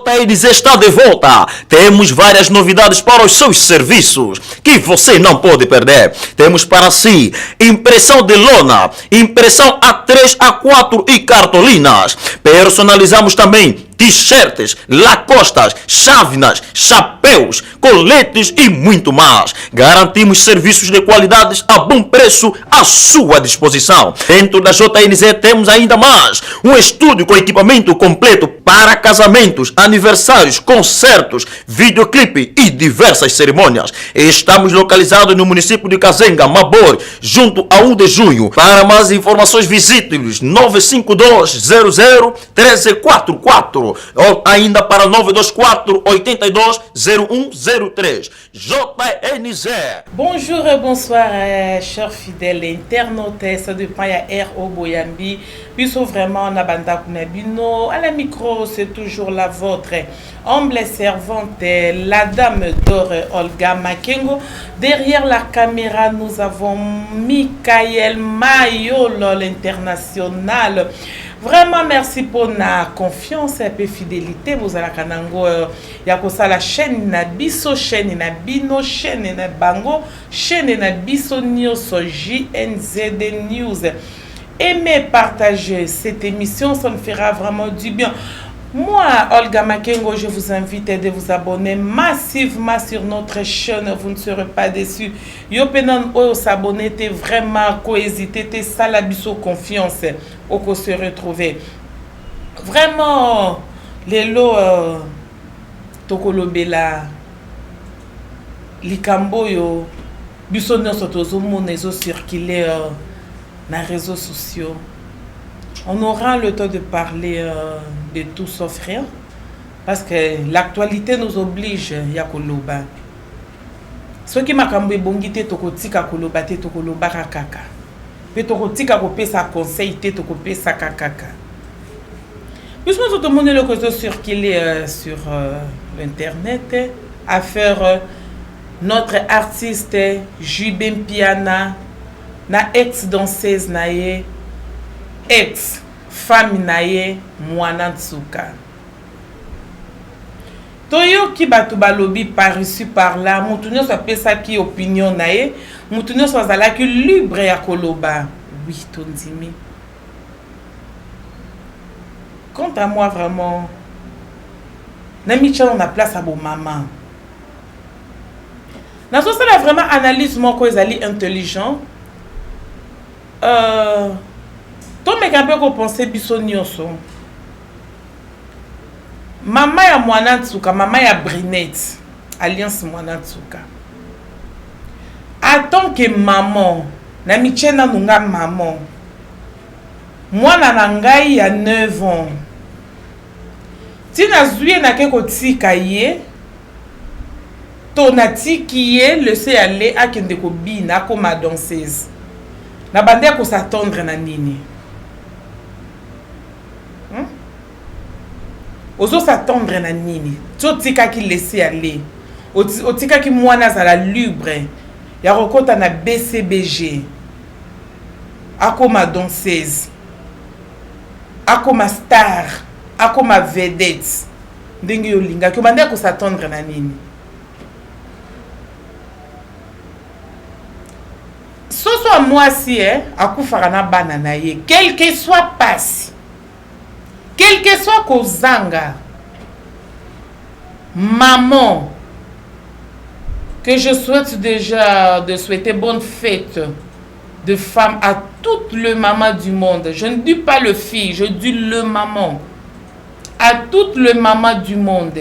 JNZ está de volta. Temos várias novidades para os seus serviços que você não pode perder. Temos para si impressão de lona, impressão A3, A4 e cartolinas. Personalizamos também t-shirts, lacostas, chávenas, chapéus, coletes e muito mais. Garantimos serviços de qualidade a bom preço à sua disposição. Dentro da JNZ temos ainda mais um estúdio com equipamento completo para casamentos, aniversários, concertos, videoclipe e diversas cerimônias. Estamos localizados no município de Cazenga, Mabor, junto a 1 de junho. Para mais informações, visite-nos 952 00 1344 ou ainda para 924 82 0103. JNZ. Bonjour et bonsoir, chers fidèles internautes. Ça dépend ya RO Boyambi. Biso vraiment na bandako na bino. À la micro, c'est toujours la vôtre. Humble servante, la dame d'or Olga Makengo. Derrière la caméra, nous avons Michael Mayolo, l'international. Vraiment, merci pour la confiance et fidélité. Bozalaka nango ya kosala chaîne na biso, chaîne na bino, chaîne na bango, chaîne na biso nyonso JNZD News. Aimez, partagez cette émission, ça me fera vraiment du bien. Moi, Olga Makengo, je vous invite de vous abonner massivement sur notre chaîne. Vous ne serez pas déçus. Yo pe nanu oyo s'abonner te vraiment ko hésiter te sala biso confiance oko se retrouver. Vraiment lelo tokolobela likambo oyo biso nyonso tozomona ezocircule na réseaux sociaux. On aura le temps de parler de tout sauf rien parce que l'actualité nous oblige ya koloba. Soki makambo ebongi te, tokotika koloba te, tokolobaka kaka. Mpe tokotika kopesa conseil te, tokopesaka kaka. Biso nyonso tomoni eloko ezocircule sur l'internet, affaire notre artiste JB Mpiana na ex danseuse na ye, ex femme na ye, Mwana Nsuka. Toyoki bato balobi par ici par là, motu nyonso apesaki opinion na ye, motu nyonso azalaki libre ya koloba. Oui, tondimi. Quant à moi, vraiment namitiano na place ya bomama, nazosala vraiment analyse moko ezali intelligent. Tomeka mpe kopense biso nyonso. Mama ya Mwana Nsuka, mama ya Brinette Alliance Mwana Nsuka, en tant que maman, na mitie nanu nga maman, mwana na ngai ya 9 ans, ntina azwi ye, nake kotika ye to natiki ye laisser aller, akende kobina, akoma danseuse, na bande ya kos'attendre na nini, Ozos'attendre na nini? Ti otikaki laisser aller, otikaki mwana azala libre ya kokɔta na BCBG, akoma danseuse, akoma star, akoma vedette ndenge yo olingaki, obanda ya kos'attendre na nini? Soso ya mwasi akufaka na bana na ye, quel que soit pasi, quel que soit kozanga. Maman que je souhaite déjà de souhaiter bonne fête de femme à toutes les mamans du monde. Je ne dis pas le fille, je dis le maman. À toutes les mamans du monde.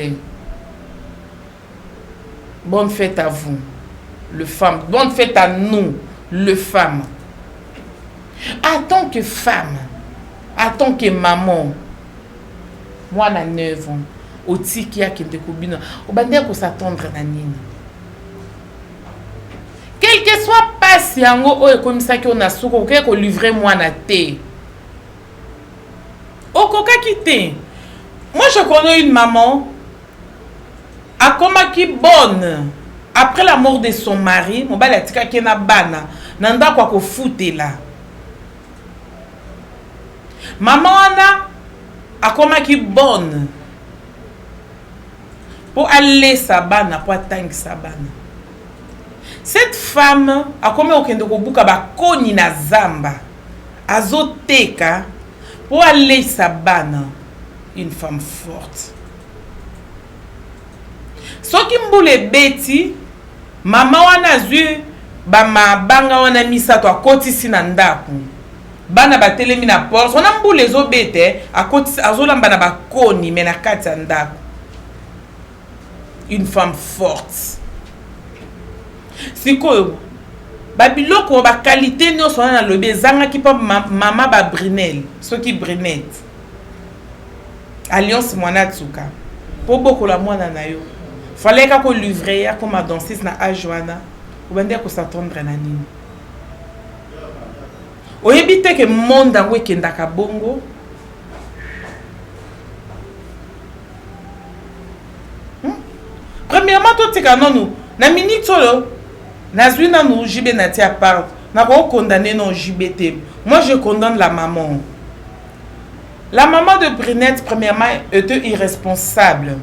Bonne fête à vous, le femme. Bonne fête à nous, le femme. En tant que femme, en tant que maman, mwana 9 ans, otiki akende kobina, obandi kos'attendre na nini? Quel que soit pasi yango oyo ekomisaki oyo na suka, okokaki kolivre mwana te, okokaki te. Moi, je connais une maman akomaki bonne après la mort de son mari. Mobali atikaki ye na bana na ndako akofutela. Mama wana akomaki bonne. Mpo alesa bana, mpo atangisa bana. Cette femme akomi kokende kobuka bakoni na zamba, azoteka mpo alesa bana. Une femme forte. Soki mbula ebeti, mama wana azwi bamabanga wana misato, akotisi na ndako, bana batelemi na porte wana, mbula ezobeta, akotisi, azolamba na bakoni me na kati ya ndako. Une femme forte. Sikoyo babiloko, baqualité nyonso wana nalobi ezangaki mpo mama babrinel, soki Brinette Alliance Mwana Tsuka, mpo bokola mwana na yo, fallait kaka olivre ye akoma danseuse na age wana. Obandi kos'attendre na nini? Oyebi te ke monde yango ekendaka bongo. Premièrement, totika nanu na minute oyo nazwi nanu JB na tia part. Nakokondamner non JB te, moi je condamne la maman. La maman de Brinette, premièrement, était irresponsable.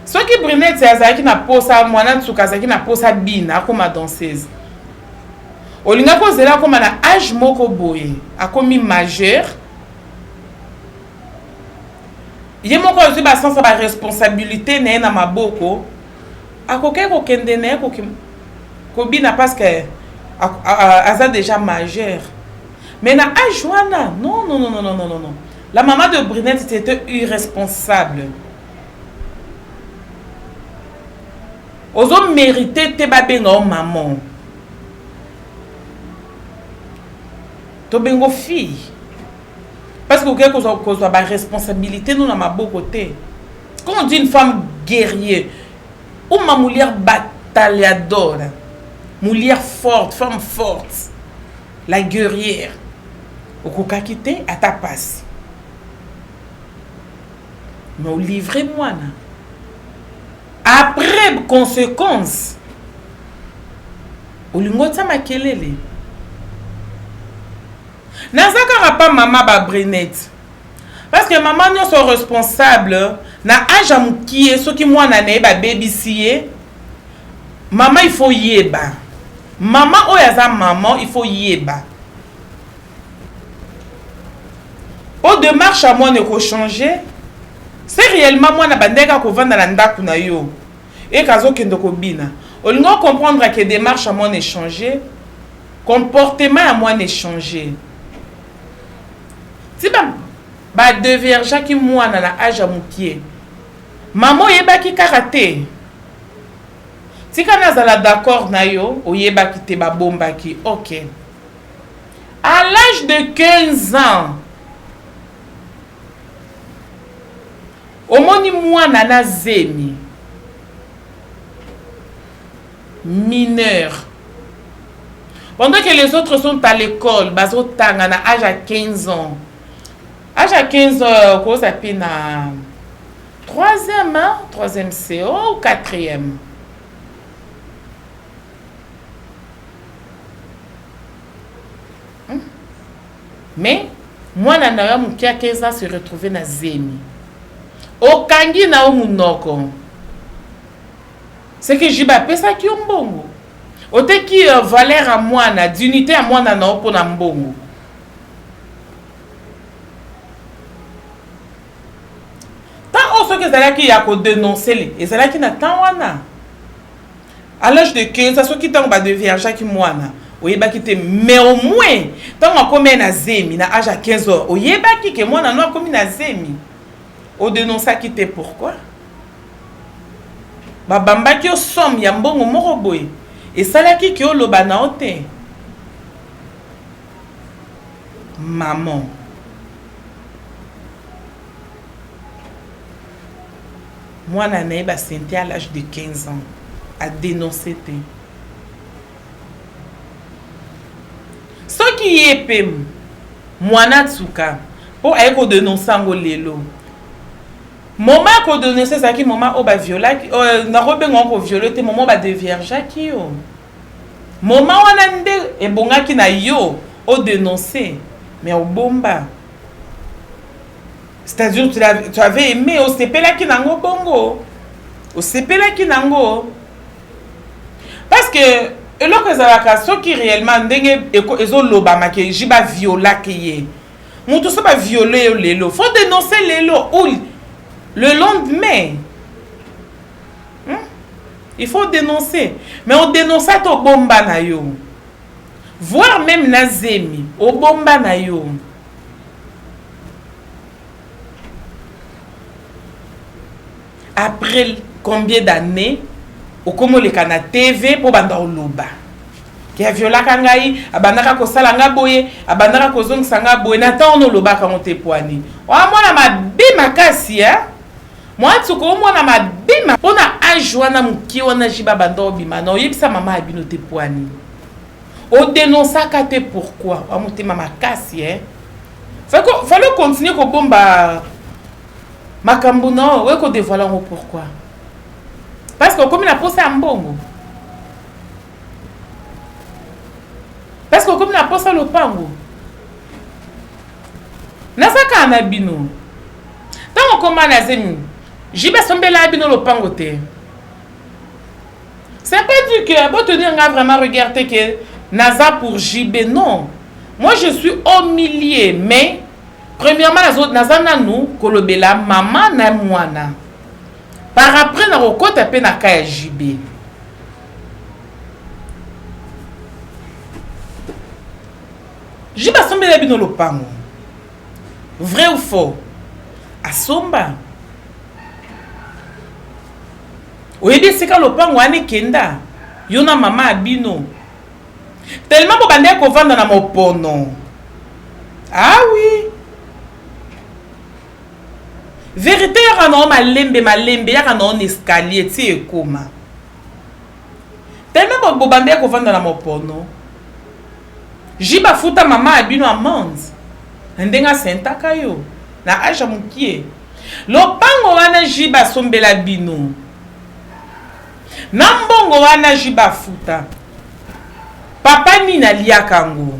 Soki Brinette azalaki na posa, Mwana Nsuka azalaki na posa bina akoma danseuse, olingaki ozela akoma na age moko boye, akomi majeur, ye moko azwi basens ya baresponsabilité na ye na maboko, akoki kokende na ye kobina parce que aza déjà majeur. Mais na age wana, non, non, non, non, non, non, non. La maman de Brinette était irresponsable. Ozomérite te babenga yo maman, tobengo fille, parce que okoki kozwa baresponsabilité no na maboko te. Quand on dit une femme guerrier ou ma mulher batalhadora, mulher forte, femme forte, la guerrière, okokaki te ata pasi, mais olivre mwana. Après conséquence, olingi otia makelele. Naza kaka pa mama babrinette, parce que mama nyonso responsable na age ya mokie, soki mwana na ye babebisi ye, mama il faut yeba. Mama oyo aza mama, il faut yeba po démarche ya mwana ekochange. C'est réellement mwana bandeki akovanda na ndako na yo, eke azokende kobina, olingi ocomprendre ke démarche ya mwana echange, comportement ya mwana echange. Ti badeviergeaki mwana na age ya mokie, mama oyebaki kaka te. Tika nazala d'accord na yo, oyebaki te, babombaki, ok. À l'âge de 15 ans, omoni mwana na zemi mineur pendant que les autres sont à l'école, bazotanga. Na âge ya 15 ans, âge ya 15 ans, okoza mpe na troisième, hein? Troisième CO ou quatrième. Mais mwana na yo moke ya 15 ans se retrouve na zemi, okangi na yo monoko. C'est que JB apesaki yo mbongo, oteki valeur ya mwana, dignité ya mwana na yo mpo na mbongo. Temps oyo soki ezalaki ya kodénoncer le, ezalaki na temps wana à l'âge de 15 ans, soki ntango badeviergeaki mwana oyebaki te, mais au moins ntango akomi na zemi na âge ya 15 ans, oyebaki ke mwana no akomi na zemi, odénonçaki te. Pourquoi? Babambaki yo somme ya mbongo moko boye, esalaki ke oloba na yo te. Maman, mwana na ye basente à l'âge de 15 ans, adénonce te. Soki ye mpe Mwana Tsuka mpo aye kodénonce yango lelo, moment ya kodénonce ezalaki moment oyo baviolaki, nakobenga ngo koviole te, moment badeviergeaki yo. Moment wana nde ebongaki na yo odénonce, mais obomba. C'est-à-dire tu, tu avais aimé, osepelaki nango bongo, osepelaki nango, parce que eloko ezalaka soki réellement ndenge ezolobama ke JB aviolaki ye, moto so baviole yo lelo, faut dénoncer lelo ou le lendemain. Il faut dénoncer, mais odénonce ata obomba na yo, voire même na zemi obomba na yo. Après combien d'années okomi oleka na TV mpo banda oloba ke aviolaka ngai, abandaka kosala nga boye, abandaka kozongisa nga boye? Na ntango wana olobaka ngo te. Pwani oya mwana mabe makasi e mwa nsuka, omwana mabe mpona age wana mokie wana. JB abanda obima na oyebisa mama ya bino te. Pwani odénonçaka te? Pourquoi? Wa motema makasi e fallait continuer kobomba makambo na oyo kodévoiler yango. Pourquoi? Parce que okomi na posa ya mbongo, parce que okomi na posa lopango. Naza kaka na bino. Ntango okoma na zemi, JB asombela bino lopango te. C'est pas dit que botenir nga vraiment rigueur te ke naza pour JB. Non, moi je suis au milieu. Mais premièrement, naza nanu kolobela mama na mwana. Par après nakokɔta mpe na ka ya JB. JB asombela bino lopango, vrai ou faux? Asomba. Oyebi esika lopango wana ekenda? Yo na mama ya bino, tellement bobandaki kovanda na mopono. Ah oui, vérité yaka na o malembe malembe, yaka na o na escalier ti ekoma. Tellement bobandaki kovanda na mopono, JB afuta mama ya bino amende na ndenge asentaka yo na age ya mokie. Lopango wana JB asombela bino na mbongo wana JB afuta, papa nini aliaka yango?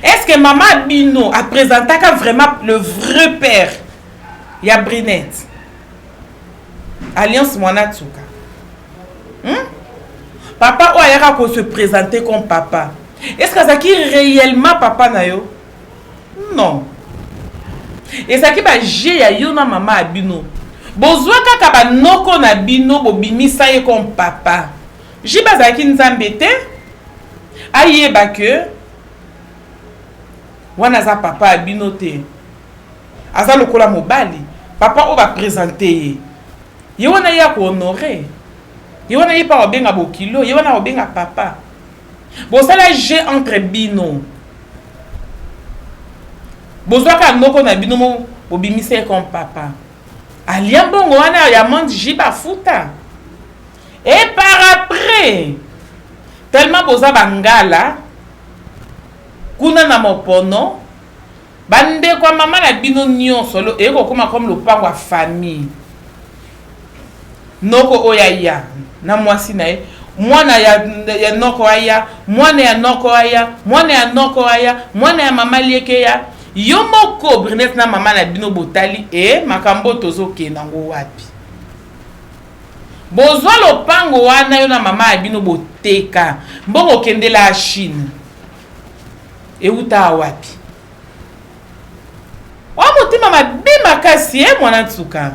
Est ce que mama bino apresentaka vraiment le vrai père ya Brinette Alliance Mwana Tsuka, Papa oyo ayaka kose présenter comme papa, est ce que azalaki réellement papa na yo? Non, ezalaki bajeu ya yo na mama ya bino. Bozwa kaka banoko na bino, bobimisa ye comme papa. JB azalaki nzambe te ayeba ke wana aza papa ya bino te. Aza lokola mobali, papa oyo baprésente ye, ye wana ye akohonorer ye wana, ye mpe akobenga bokilo, ye wana akobenga papa. Bosala jeu entre bino, bozwaka noko na bino mo, bobimisa ye comme papa. Alia mbongo wana ya amende JB afuta. Et par après, tellement boza bangala kuna na mopono, bandeko ya mama na bino nyonso eye kokóma comme lopango ya famille. Noko oyo aya na mwasi na ye, mwana ya noko aya, mwana ya noko aya, mwana ya noko aya, mwana ya mama lieke ya yo moko Brinet na mama na bino. Botali e makambo tozokende yango wapi? Bozwa lopango wana, yo na mama ya bino boteka, mbongo okendela ya Chine euta wapi? Wa motema mabe makasi e mwana nsuka.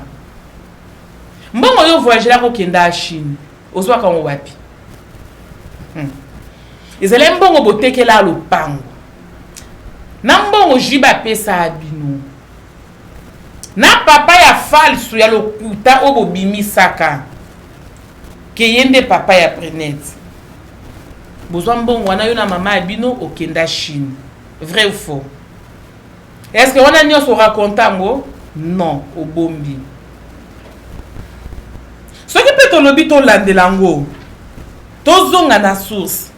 Mbongo oyo voyagelaka okenda ya Chine, ozwaka yango wapi? Ezali mbongo botekela lopango na mbongo JB apesa bino na papa ya falsu ya lokuta oyo bobimisaka ke ye nde papa ya Brinet. Bozwa mbongo wana, yo na mama ya bino, okenda Chine, vrai ou faux? Est ce que wana nyonso oraconter yango? Non, obombi. Soki mpe tolobi tolandela yango, tozonga na source,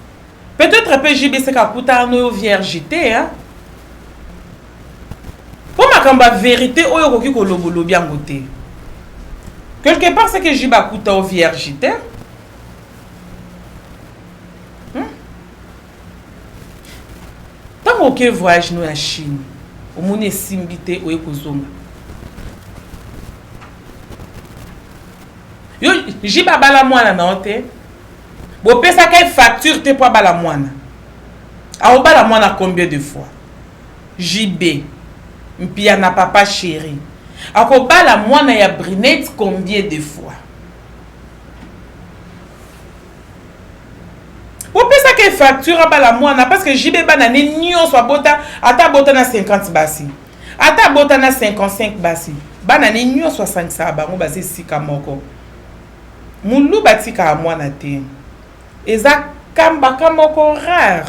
peut-être mpe JB seka akutana noyo vierge te, hein? Mpo makambo ya vérité oyo okoki koloba, olobi yango te. Quelque part c'est que JB akuta o vierge te, Ntango oke voyage no ya Chine. Omoni esimbi te, oye kozonga. Yo JB abala mwana na yo te. Bopesaka ye facture te mpo abala mwana. Aobala mwana combien de fois? JB Mpiana papa chéri akobala mwana ya Brinette combien de fois? Bopesaka ye facture abala mwana parce que JB bana ne nyonso abota, ata abota na 50 basi, ata abota na 55 basi, bana ne nyonso asangisaka bango baza esika moko. Muluba atikaka mwana te. Eza kambaka moko rare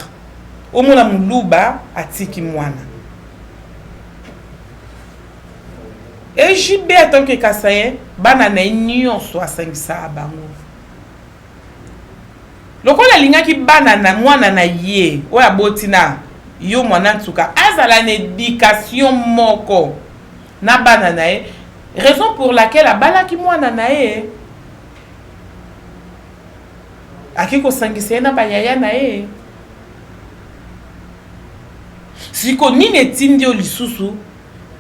omona muluba atiki mwana. Et JB en tant que Kasaïen, bana na ye nyonso asangisaka bango. Lokola alingaki bana na mwana na ye oyo aboti na yo mwana nsuka azala na education moko na bana na ye, raison pour laquelle abalaki mwana na ye. Ake kosangisa ye na bayaya na ye. Siko nini etindi yo lisusu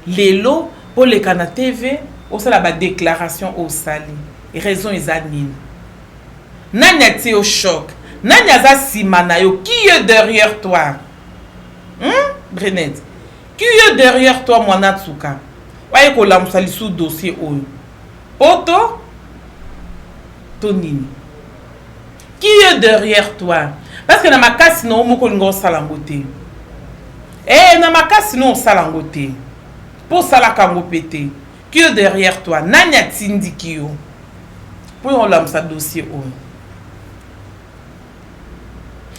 lelo oleka na TV osala ba déclaration osali? Raison eza nini? Nani atie yo choc? Nani aza nsima na yo? Qui est derrière toi? Brinette, qui est derrière toi mwana tsuka? Oye kolamusa lisusu dossier oyo. Poto to nini? Qui est derrière toi? Parce que na makasi na yo moko olinga osala yango te. Eh, na makasi na osala yango te. Po osalaka yango pe te. Qui est derrière toi? Nani atindiki yo? Po olamusa dossier oyo.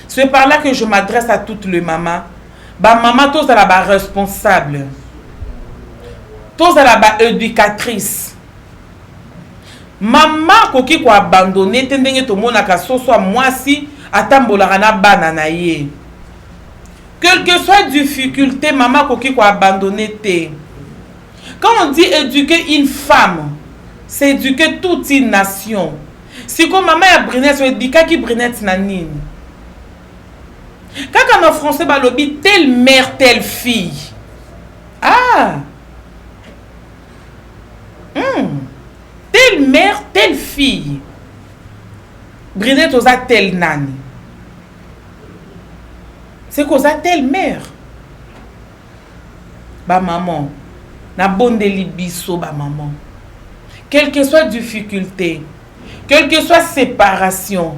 C'est par là que je m'adresse à toutes les mamans. Ba maman tozala ba responsable. Tozala ba éducatrice. Mama akoki ko abandonner te ndenge tomonaka soso ya mwasi atambolaka na bana na ye. Quelle que soit difficulté, mama akoki ko abandonner te. Quand on dit éduquer une femme, c'est éduquer toute une nation. Siko mama ya Brinette oedikaki Brinette na nini? Kaka na français balobi telle mère telle fille. Ah! Telle mère telle fille. Brinette oza telle nani? C'est qu'oza telle mère. Ba maman, nabondeli biso ba maman. Quelle que soit difficulté, quelle que soit séparation,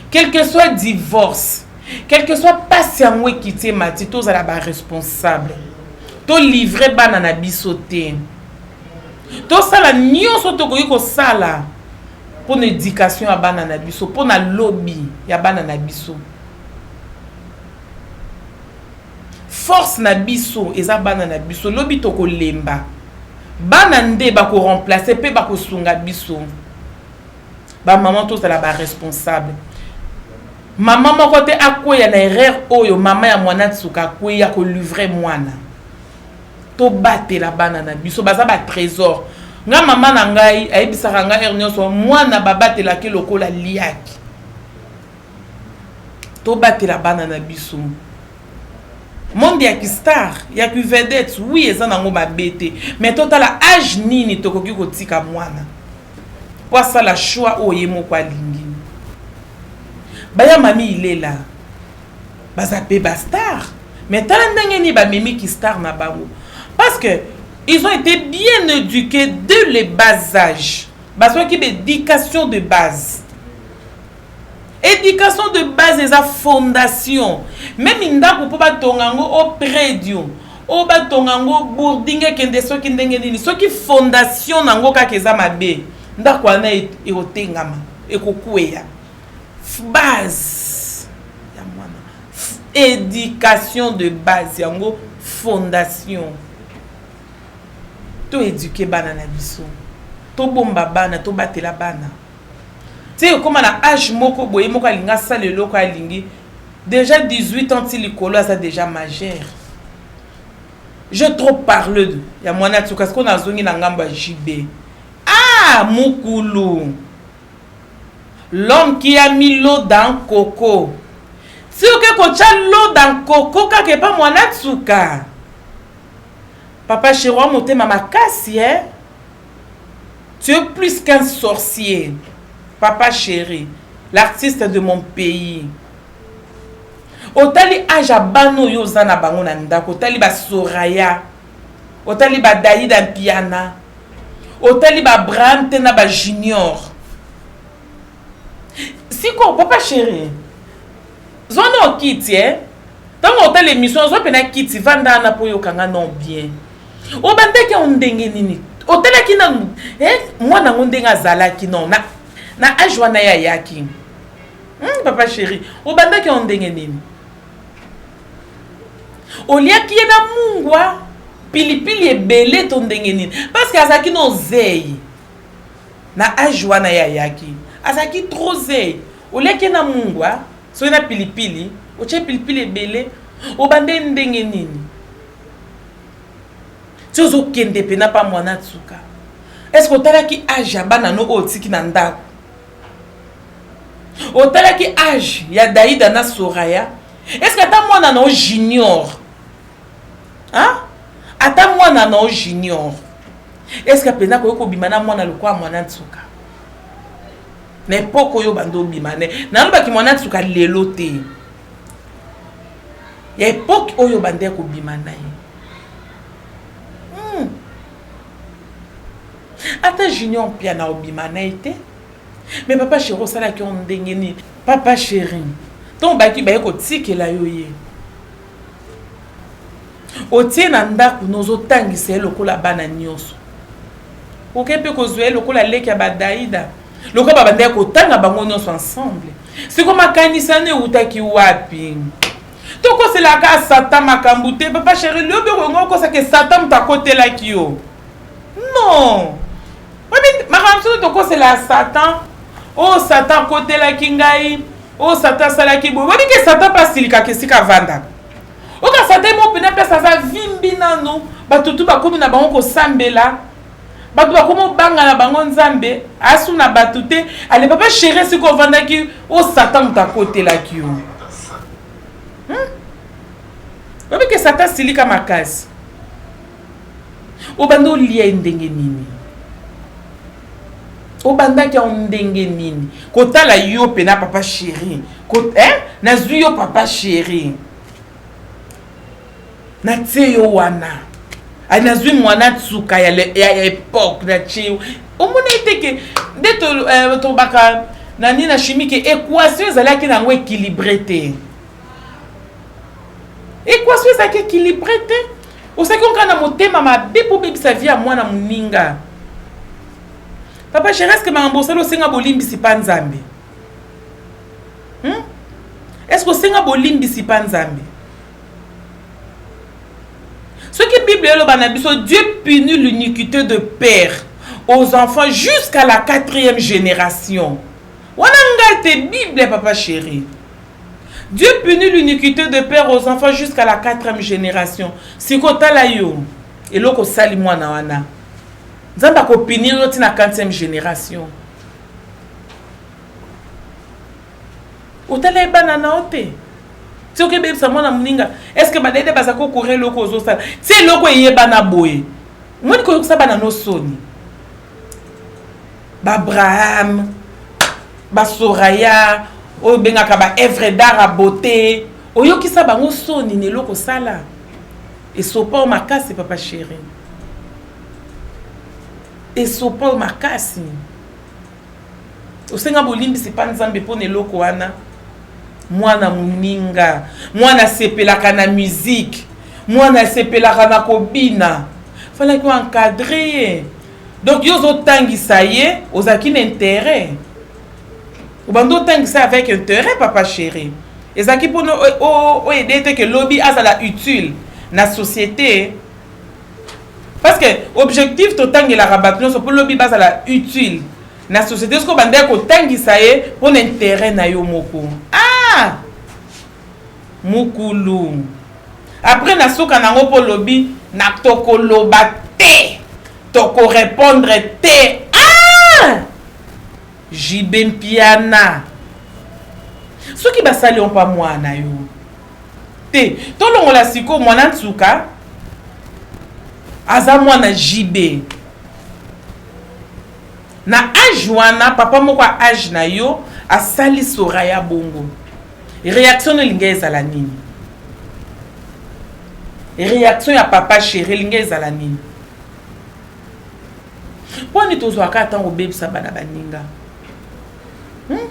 quel que soit divorce, quel que soit pasi yango ekiti emati, tozala ba responsable. To livrer bana na biso te. Tosala nyonso tokoki kosala mpona éducation ya bana na biso, mpona lobi ya bana na biso. Force na biso eza bana na biso, lobi tokolemba. Bana nde bako remplacer pe bakosunga biso. Ba maman tozala ba responsable. Mama moko te akweya na erreur oyo mama ya mwana tsuka akweya ko livrer mwana. Tobatela bana na biso, baza ba trésor. Nga mama na ngai ayebisaka ngai heure nyonso mwana babatelaki lokola liaki. Tobatela bana na biso. Monde ya ki star, ya ki vedette, oui eza nango mabe te, mais totala age nini tokoki kotika mwana po asala choix oyo ye moko alingi. Baya mami Ilela baza pe ba star, mais tala ndenge nini bamemi ki star na bango, parce que ils ont été bien éduqués dès le bas âge. Bazwaki ba éducation de base. Éducation de base eza fondation. Même ndako po batonga yango au prédio, o batonga yango bourding ekende soki ndenge nini, soki fondation nango kaka eza mabe, ndako wana ekotengama, ekokweya. Base ya mwana, éducation de base yango fondation. To éduquer bana na biso, tobomba bana, tobatela bana. Ti ekoma na age moko boye moko alingi asala eloko alingi déjà 18 ans ti likolo aza déjà majeur. J'ai trop parlé de ya mwana tsuka siko nazongi na ngambo ya JB. Ah mukulu, l'homme qui a mis l'eau dans coco. Ti oke kotia l'eau dans coco kaka epa mwana tsuka. Papa chéri wa motema makasi eh? Tu es plus qu'un sorcier. Papa chéri, l'artiste de mon pays. Otali age ya bana oyo oza na bango na ndako, otali ba Soraya, otali ba Daida Mpiana, otali ba Abraham te na ba Junior. Siko papa chéri, zwa na okiti eh? Ntango otala émission, zwa mpe na kiti, vanda wana mpo oyoka nga non bien. Obandaki yango ndenge nini? Otalaki nanu eh, mwana yango ndenge azalaki non na, na age wana ye ayaki. Papa chéri, obandaki yango ndenge nini? Oliaki ye na mungwa pilipili ebele to ndenge nini? Parce que azalaki no zei na age wana ye ayaki, azalaki trop zei. Oliaki ye na mungwa soki na pilipili, otie pilipili ebele, obande ndenge nini? Ti ozokende pena pa mwana tsuka. Est-ce que otalaki age ya bana no oyo otiki na ndako? Otalaki age ya Daida na Soraya? Est-ce que ata mwana na junior? Hein? Ata mwana na junior. Est-ce que pena koyo kobima na mwana lokwa mwana tsuka? Na époque oyo bando obima ne. Nalobaki mwana tsuka lelo te. Ya époque oyo bande kobima na ye. Ata junior Mpiana obima na ye te. Mais papa chéri osalaki yo ndenge nini? Papa chéri, ntango baki baye kotikela yo ye, otie na ndako na ozotangisa ye lokola bana nyonso. Oke mpe kozwa ye lokola leki ya badaida, lokola babandaki kotanga bango nyonso ensemble. Siko makanisi wana eutaki wapi? Tokoselaka Satan makambo te. Papa chéri, lobi okolinga okosaka Satan moto akotelaki yo. Non. Makambo mosusu tokosela Satan. Oyo Satan akotelaki ngai, oyo Satan asalaki boye. Oyebi ke Satan mpe asilikaka esika avandaka. Oka Satan mo pena place aza vimbi nanu, bato tu bakomi na bango kosambela, bato bakomi obanga na bango Nzambe, asu na bato te. Ale papa chéri esika ovandaki, oyo Satan moto akotelaki yo. Oyebi ke Satan asilika makasi. Obanda olia ye ndenge nini? Obandaki yango ndenge nini? Kotala yo pena papa chéri. Nazwi yo papa chéri. Natie yo wana. Nazwi mwana tsuka ya époque natie yo. Omona ete ke nde tobaka na nini na chimie ke équation ezalaki nango équilibré te. Équation ezalaki équilibré te. Osaki onga na motema mabe po bebisa vie ya mwana moninga. Papa chéri, est-ce que makambo osali osenga bolimbisi pa Nzambe? Est-ce que osenga bolimbisi pa Nzambe? Soki Bible eloba na biso, Dieu punit l'iniquité de père aux enfants jusqu'à la 4e génération. Wana ngai te Bible papa chéri. Dieu punit l'iniquité de père aux enfants jusqu'à la 4e génération. Siko tala yo, eloko sali mwana wana. Nzambe akopunir yo ti na 4e génération. Otala ye bana na yo te. Ti okebebisa mwana moninga, est-ce que badede baza kokura eloko ozosala? Ti eloko eyebana boye. Moni koyokisa bana no soni. Ba Abraham, ba Soraya, oyo bengaka ba œuvre d'art à beauté, oyokisa bango soni na eloko sala. Esopa makasi papa chéri. Esopa makasi. Osenga bolimbisi pa Nzambe pona eloko wana. Mwana moninga, mwana sepelaka na musique, mwana sepelaka na kobina. Fallait ko encadrer ye. Donc yo ozotangisa ye, ozalaki na intérêt. Obanda otangisa avec intérêt papa chéri. Ezalaki mpona oaider te ke lobi azala utile na société. Parce que objectif totangelaka bato nyonso mpo lobi bazala utile na société. Soki obandaki kotangisa ye mpona intérêt na yo moko. Ah! Mukulu. Après na suka nango mpo lobi na tokoloba te. Tokorépondre te. Ah! JB Mpiana. Soki basali yo mpa mwana yo. Te, tolongola siko mwana nsuka. Aza mwana JB. Na age wana papa moko ya age na yo asali Soraya bongo. Reaction no elingi ezala nini? Reaction ya papa chéri elingi ezala nini? Mpo nini tozwaka ntango obebisa bana baninga? Hmm?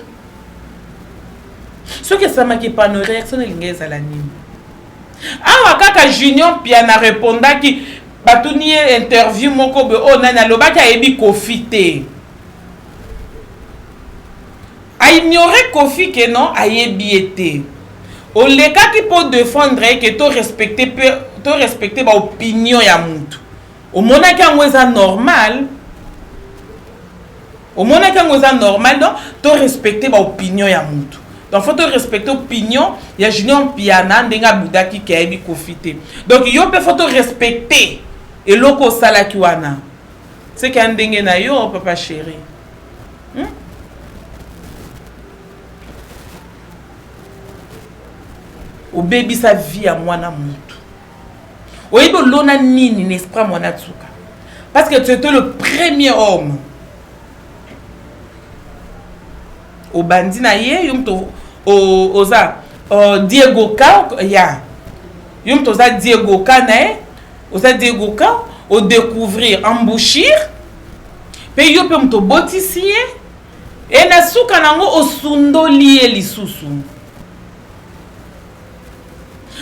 Soki esamaki pano reaction elingi ezala nini? Awa kaka Junior Mpiana repondaki batuni ye interview moko boye oyo nani alobaki ayebi Koffi te. A ignore Koffi que non ayebi ye te. Olekaki po defendre ye que to respecter pe to respecter ba opinion ya mutu. Omonaki yango eza normal? Omonaki yango eza normal donc to respecter ba opinion ya mutu. Donc faut to respecter opinion ya Junior Mpiana ndenge abudaki ke ayebi Koffi te. Donc yo pe faut to respecter eloko osalaki wana. C'est que ndenge na yo papa chéri. Hmm? Obebisa vie ya mwana mutu. Oyebi olona nini na esprit mwana tsuka. Parce que tu étais le premier homme. Obandi na ye yo moto oza Diego Ka ya yo moto oza Diego Ka na ye oza Diego Ka odécouvrir embouchir mpe yo mpe moto obotisi ye e na suka nango osundoli ye lisusu.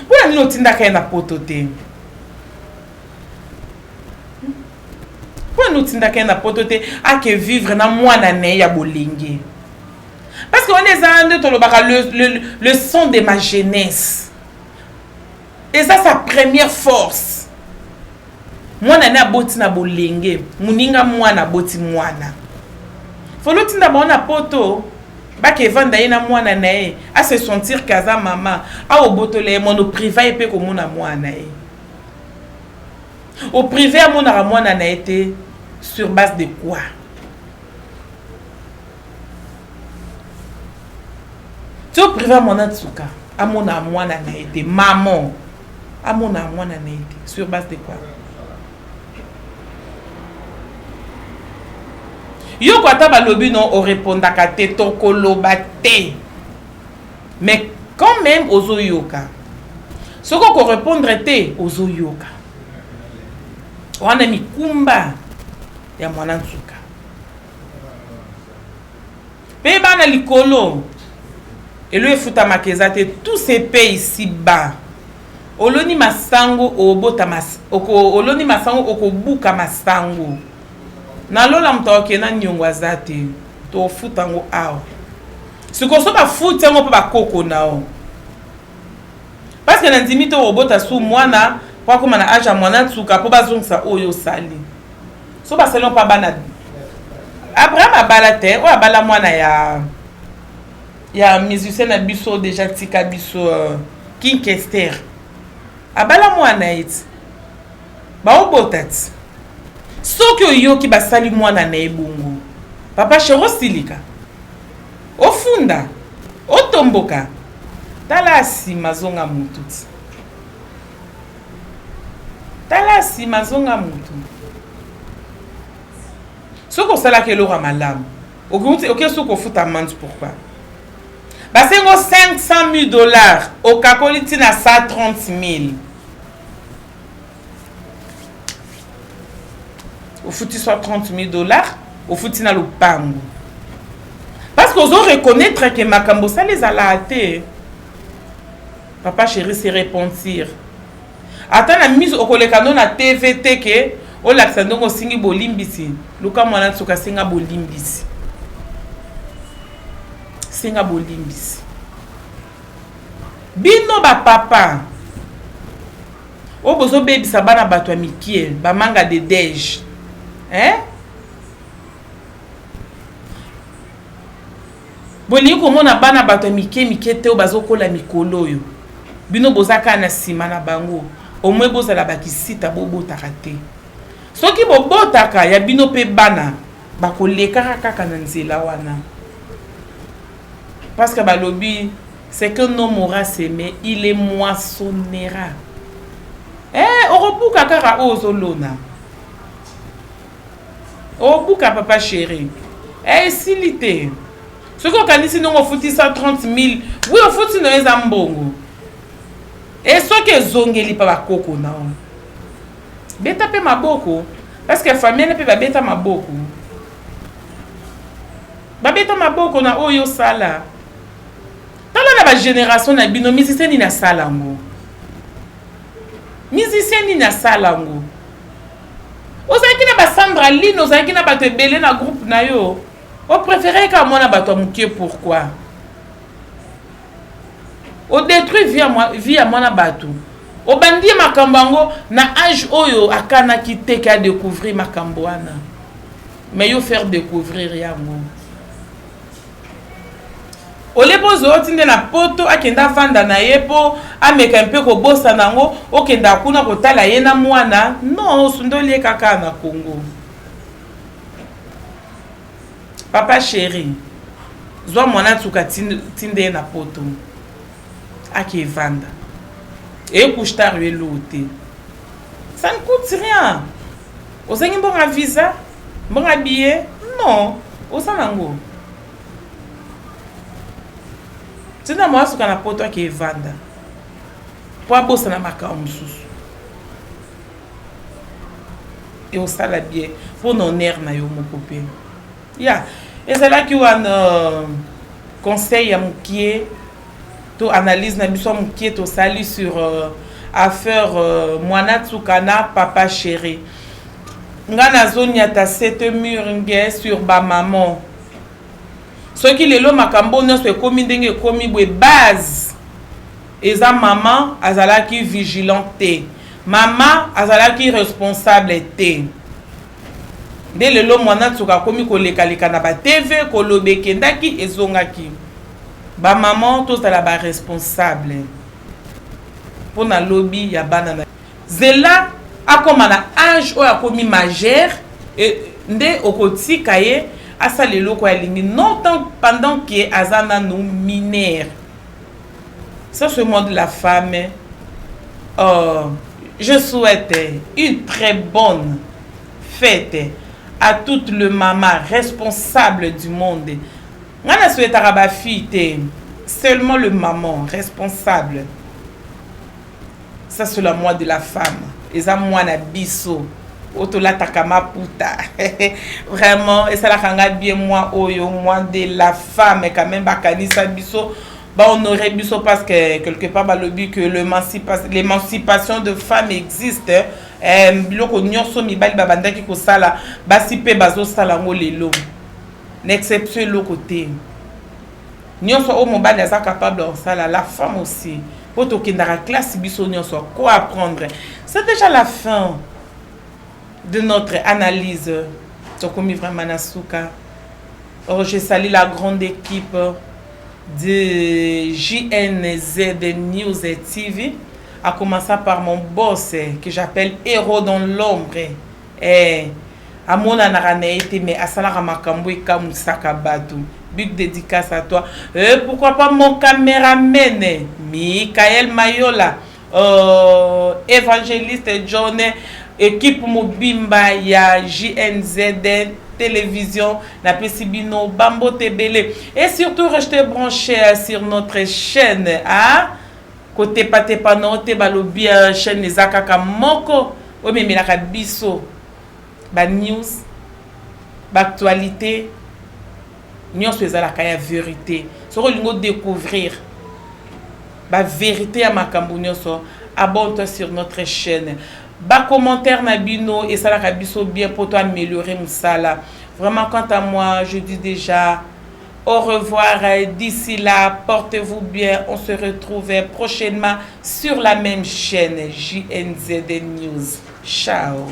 Mpo na nini otindaka ye na poto te? Mpo na nini otindaka ye na poto te ake vivre na mwana na ye ya bolenge? Parce que wana eza nde tolobaka le sang de ma jeunesse. Eza sa première force. Mwana ne aboti na bolenge, moninga mwana aboti mwana. Folo tinda bango na poto bake evanda ye na mwana na ye, a se sentir que aza mama, awa obotola ye mwana, opriva ye pe komona mwana na ye. Oprive amonaka mwana na ye te sur base de quoi? Ti opriva mwana tsuka amona mwana na ye te, maman amona mwana na ye te sur base de quoi? Yoko ata balobi no orepondaka te, tokoloba te, mais quand même ozoyoka. Soki okorepondre te ozoyoka. Wana mikumba ya mwana nsuka. Pe bana likolo elo efutamaka eza te, tout se paye ici bas. Oloni masango obota mas, oko, oloni masango okobuka masango. Na lola moto akokende na niongo aza te, tokofuta yango awa. Sikoyo so bafuti yango mpe bakoko na yo, parce que nandimi te okobota su mwana po akoma na age ya mwana nsuka po bazongisa oyo osali. So basali yango mpa bana Abraham abala te, oyo abala mwana ya ya musicien na biso deja tika biso King Kester abala mwana ye ti baobota ti soki oyoki basali mwana na ye bongo papa chéri osilika ofunda otomboka tala nsima zonga mutu ti tala nsima zonga mutu soki osalaki eloko ya malamu oke soki ofuta amende pourquoi basengo 500 000 $ okakoli ntina 130 000 ofuti soit 30 000 $ ofuti na lopango parce que ozo reconnaître ke makambo osali ezalaka te. Papa chéri se repentir ata na miso okoleka no na TV te ke olakisa ndenge osingi bolimbisi. Luka mwana nsuka, senga bolimbisi, senga bolimbisi. Bino bapapa oyo bozobebisa bana bato ya mikie bamanga de dege, hein? Bolingi komona bana bato ya mike mike te oyo bazokola mikolo oyo, bino boza kaka na nsima na bango. Omwe bozala bakisita, bobotaka te. Soki bobotaka ya bino mpe bana bakolekaka kaka na nzela wana, parce que balobi ce que l'homme aura semé, il le moissonnera. Eh, Okobuka kaka oyo ozolona. Obuka papa chéri. Eh, esili te. Soki okanisi ndenge ofuti 130 000, oui ofuti na yo eza mbongo. E soki ezongeli pa bakoko na yo. Beta pe maboko parce que famille pe babeta maboko. Babeta maboko na oyo osala. Tala na ba génération na bino musicien nini asala yango? Musicien nini asala yango? Ozalaki na ba Sandra Lynn, ozalaki na bato ebele na groupe na yo. O préféré kaka mwana bato ya mokie pourquoi? O détruit vie ya mwana bato. Obandi ye makambo yango na age oyo akanaki te ke adécouvrir makambo wana. Mais yo faire découvrir yango. Ole mpo ozwa otinde na poto akende avanda na ye mpo ameka mpe kobosana yango, okenda kuna kotala ye na mwana. Non, osundoli ye kaka na Congo. Papa chéri, zwa mwana nsuka tinde ye na poto ake evanda ekushtar yo eloo te. Ça ne coûte rien. Ozangi mbongo visa, mbongo billet? Non, oza nango. Tinda mwana suka na poto ake evanda po abosana makambo mosusu. E osala bien mpo na honneur na yo moko mpe. Ya ezalaki wana conseil ya mokie to analyse na biso ya mokie tosali sur affaire mwana tsuka na papa chéri. Nga nazoniata cette mur nge sur ba maman. Soki lelo makambo nyonso ekomi ndenge ekomi boye, base eza mama azalaki vigilant te, mama azalaki responsable te. Nde lelo mwana tsuka akomi kolekaleka na ba TV, koloba ekendaki ezongaki. Ba maman tozala ba responsable mpona lobi ya bana na zela akoma na age oyo akomi majeur nde okotika ye asala eloko alingi, non tant pendant que aza nanu mineur. Ça c'est moi de la femme. Je souhaite une très bonne fête à toutes les mamans responsables du monde. Nga na souhaitaka ba fille te, seulement le maman responsable. Ça c'est la moi de la femme. Eza mwana biso oyo tolataka maputa. Vraiment esalaka nga bien moi oyo moi de la femme quand même bakanisa biso, bahonorer biso parce que quelque part balobi que l'émancipation de femmes existe. Biloko nyonso mibali babandaki kosala, basi mpe bazosala yango lelo. Na exception eloko te. Nyonso oyo mobali aza capable ya kosala, la femme aussi. Po tokendaka classe biso nyonso ko apprendre. C'est déjà la fin de notre analyse. Tokomi vraiment na suka. Oh, je salue la grande équipe de JNZ News TV, à commencer par mon boss que j'appelle Héros dans l'ombre. Eh, amonanaka na ye te mais asalaka makambo ekamusaka bato. Big dédicace à toi. Pourquoi pas mon caméraman Michael Mayola, évangéliste John, équipe mobimba ya JNZ télévision, napesi bino bambote ebele. Et surtout restez branchés sur notre chaîne, hein? Kotepatepa na te balobi chaîne eza kaka moko oyo memelaka biso ba news, ba actualité nyonso ezalaka ya vérité. Soki olingi odécouvrir ba vérité ya makambo nyonso, abonne-toi sur notre chaîne. Ba commentaire na bino esalaka biso bien po to améliorer mosala. Vraiment, quant à moi, je dis déjà au revoir. D'ici là, portez-vous bien. On se retrouve prochainement sur la même chaîne JNZ News. Ciao.